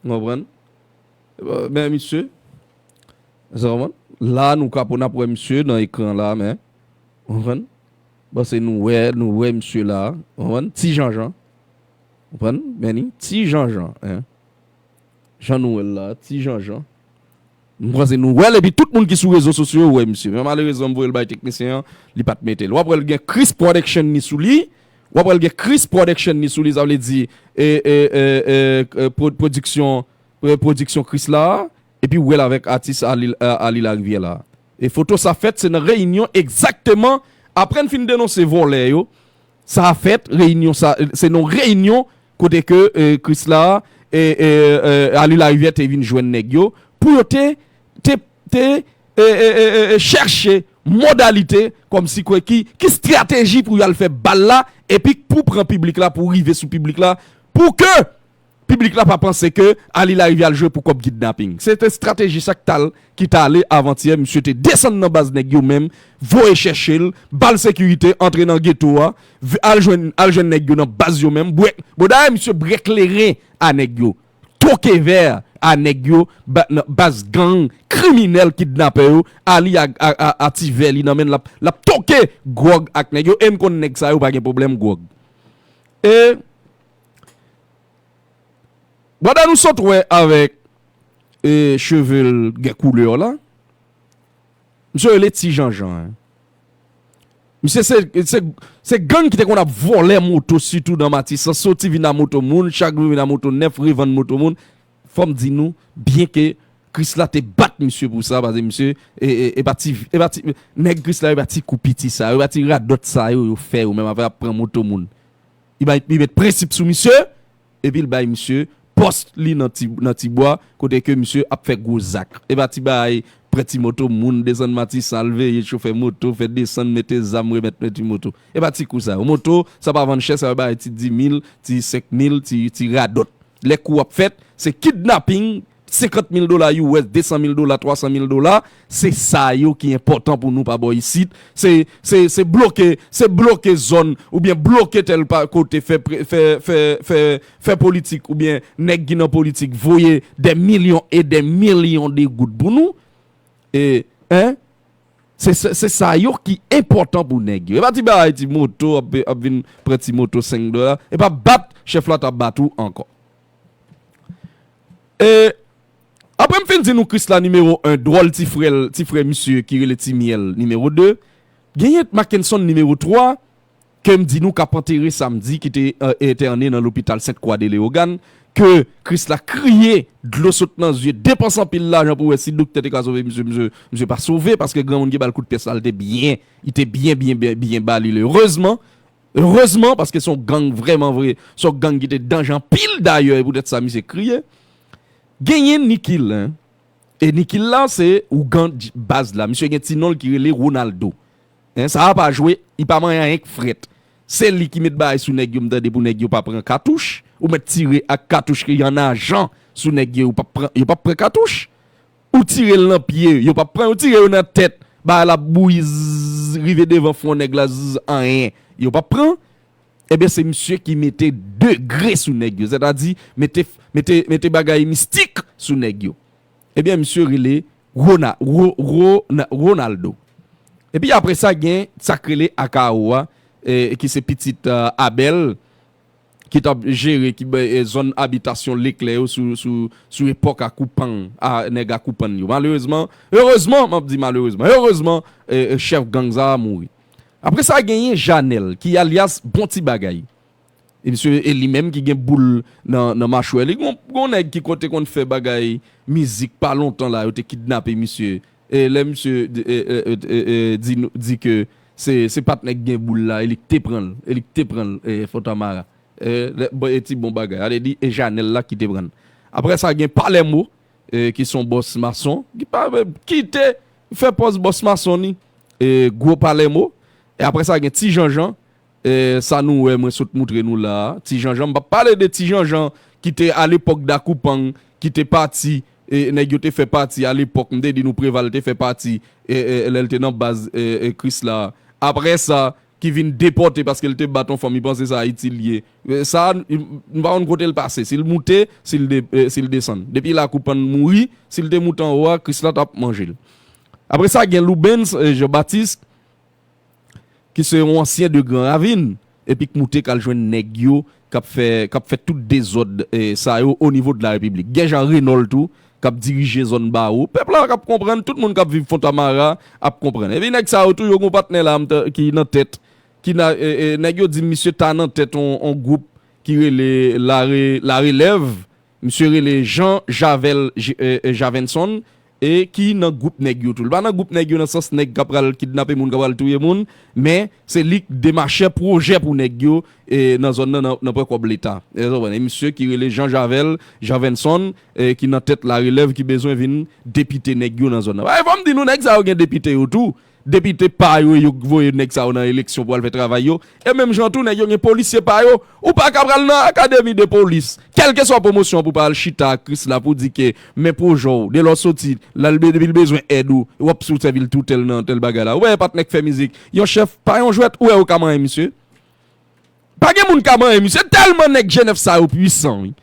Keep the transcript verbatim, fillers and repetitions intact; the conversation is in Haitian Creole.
Ou konprann? Men misye, sa w konprann? La, nou ka pou n ap wè misye nan ekran la, men, ou konprann? Bon, se nou wè, nou wè misye la, ou konprann? Ti Janjan. Ou konprann? Men ni, Ti Janjan, en. Jan nou wè l la, Ti Janjan. M panse nou wè l, epi tout moun ki sou rezo sosyo yo wè misye. Men malerezman, m voye l bay teknisyen an, li pa t mete l. W ap wè l gen Chris Production ni sou li. W ap wè l gen Chris Production ni sou li, sa vle di, e, e, e, e, e, pwo-, pwodiksyon, e, pwodiksyon Chris la, epi w wè l avèk atis Ali, e, Ali Larivière la. E foto sa fèt, se nan reyinyon egzakteman apre n fin denonse vòlè yo. Sa a fèt, reyinyon sa, se nan reyinyon kote ke, e, Chris la, e, e, e, Ali Larivière te vin jwenn nèg yo, pou yo te, te, te, e, e, e, e, e, chèche modalite, kòmsi kwe ki, ki estrateji pou y al fè bal la, epi pou pran piblik la, pou rive sou piblik la, pou ke piblik la pa panse ke Ali Larivière al jwe pou kòb kidnaping. Se te estrateji sa k t al, ki t ale avantyè, misye te desann nan baz nèg yo menm, voye chèche l, ba l sekirite, antre nan geto a, v-, al jwenn, al jwenn nèg yo nan baz yo menm, bwè, bon, dayè, misye bwè kleren a nèg yo, toke vè a nèg yo, ba-, nan baz gang, kriminèl, kidnapè yo, Ali a, a, a, a ti vè li nan men l, l ap, l ap toke gwòg ak nèg yo, e m konn nèg sa yo pa gen pwoblèm gwòg. E Brother nou sot wè avèk, e, cheve l gen koulè la. Misye rele Ti Janjan, en. Misye se, se, se gang ki te konn ap vòlè moto, sitou nan Matisan, soti vin a moto moun, chak jou vin a moto nèf, revann moto moun. Fò m di nou, byen ke Krisla te bat misye pou sa, paske misye, e, e, e pa ti, e pa ti, nèg Krisla, e pa ti kou piti sa, e pa ti radòt sa yo, yo fè yo, menm avè ap pran moto moun. Li bay, li met prensip sou misye, epi l bay misye pòs li nan ti, nan ti bwa, kote ke misye ap fè gwo zak. E pa ti bagay, pran ti moto moun, desann Matisan, al veye chofè moto, fè desann, mete zam, remèt nan ti moto. E pa ti kou sa yo. Moto, sa pa vann chè, sa yo bay ti dis mil, ti senk mil, ti, ti radòt. Lè kou ap fèt, se kidnaping, senkant mil dola U S, de san mil dola, twa san mil dola, se sa yo ki enpòtan pou nou pa bò isit. Se, se, se bloke, se bloke zòn, oubyen bloke tèl pa kote, fè pre-, fè, fè, fè, fè politik, oubyen nèg ki nan politik, voye dè milyon e dè milyon de goud pou nou. E, en? Se, se, se sa yo ki enpòtan pou nèg yo. E pa ti bagay, ti moto ap, ap vin pran ti moto senk dola. E pa bat, chèf la t ap bat ou ankò. E, apre m fin di nou Krisla nimewo en, dwòl ti frè l, ti frè misye ki rele Ti Myèl nimewo de, genyen Mackenson nimewo twa, ke m di nou k ap antere samdi, ki te, e, entène nan lopital Sent Kwa de Leyogàn, ke Krisla kriye, dlo sot nan zye, depanse anpil lajan pou wè si doktè te ka sove misye, misye, misye pa sove, paske granmoun ki ba l kout pyès la, l te byen, li te byen, byen, byen, byen ba li l. Erezman, erezman, paske se yon gang vrèman vre, se yon gang ki te danje anpil dayè, e poutèt sa misye kriye. Genyen Nikil, en. E Nikil la, se ougan baz la. Misye gen ti non l ki rele Ronaldo. En, sa a pa jwe, li pa manyen anyen k frèt. Se li ki met bagay sou nèg yo, m tande pou nèg yo pa pran katouch. Ou mèt tire ak katouch ki an ajan sou nèg yo, yo p ap pran, yo p ap pran katouch. Ou tire l nan pye, yo p ap pran, ou tire yo nan tèt, bagay la ap bouyi, zzz, rive devan fwon nèg la, zzz, anyen, yo p ap pran. Ebyen, se misye ki mete degre sou nèg yo, sètadi mete, mete, mete bagay mistik sou nèg yo. Ebyen, misye rele Rona-, Ro-, Rona-, Ronaldo. Epi apre sa, gen sa k rele Akao a, e, ki se pitit, e, Abèl, ki t ap jere, ki, e, zòn abitasyon Leklè yo sou, sou, sou epòk Akoupan, a, nèg Akoupan yo. Malerezman, erezman, m ap di malerezman, erezman, e, e, chèf gang sa a mouri. Apre sa, genyen Janèl, ki alyas Bon Ti Bagay. E misye, e li menm ki gen boul nan, nan machwè li. Gon, gon nèg ki konn te konn fè bagay mizik pa lontan la, yo te kidnape misye. E lè misye, e, e, e, e, e, di nou, di ke se, se patnè k gen boul la, e li k te pran l, e li k te pran l, e, Fontamara. E, lè, bon, e ti bon bagay. Ale di, e Janèl la ki te pran l. Apre sa, gen Palèmo, e, ki se yon bòs mason, ki pa, ki te fè pòz bòs mason ni, e, gwo Palèmo. E apre sa, gen Ti Janjan, e, sa nou wè, mwen sot moutre nou la a. Ti Janjan, m p ap pale de Ti Janjan ki te alepòk Dakoupang, ki te pati, e, nèg yo te fè pati alepòk, m te di nou Preval te fè pati, e, e, lè l te nan baz, e, e, Krisla a. Apre sa, ki vin depòte paske l te bat yon fanm, li panse se Ayiti l ye. E, sa, m pa konn kote l pase. Si l moute, si l de, e, si l desann. Depi lakou pann mouri, si l te moute anwo a, Krisla t ap manje l. Apre sa, gen Loubens, e, Jean Baptiste, ki se yon ansyen de Gran Ravin, epi k moute k al jwenn nèg yo k ap fè, k ap fè tout dezòd, e, sa yo o nivo de la Repiblik. Gen Jean Reynold tou, k ap dirije zòn Bawo. Pèp la k ap konprann, tout moun k ap viv Fontamara ap konprann. Epi nèg sa yo tou, yo gon patnè la m t-, ki nan tèt, ki nan, e, e, nèg yo di misye ta nan tèt on, on gwoup ki rele Lare-, La Relèv. Misye rele Jean Javel J-, e, e, Javenson, e ki nan gwoup nèg yo tou. Li pa nan gwoup nèg yo nan sans nèg k ap pral kidnape moun, k ap pral touye moun, men se li k demache pwojè pou nèg yo, e, nan zòn nan, nan, nan pran kòb Leta. E, w konprann? E misye ki rele Jean Javel Javenson, e, ki nan tèt La Relèv, ki bezwen vin depite nèg yo nan zòn nan. E fò m di nou, nèg sa yo gen depite yo tou. Depite pa yo, yo voye nèg sa yo nan eleksyon pou al fè travay yo. E menm jan tou, nèg yo gen polisye pa yo. Ou pa ka pral nan akademi de polis, kèlkeswa pwomosyon pou pa al chita ak Krisla pou di ke men pwojè w, de lè w soti, la l be-, depi l bezwen èd ou, w ap sou sèvi l tou tèl nan tèl bagay la. Ou wè patnè k fè mizik, yon chèf, pa yon jwèt, ou wè yo ka manyen misye. Pa gen moun ka manyen misye, tèlman nèg Jenèf sa yo pwisan, wi.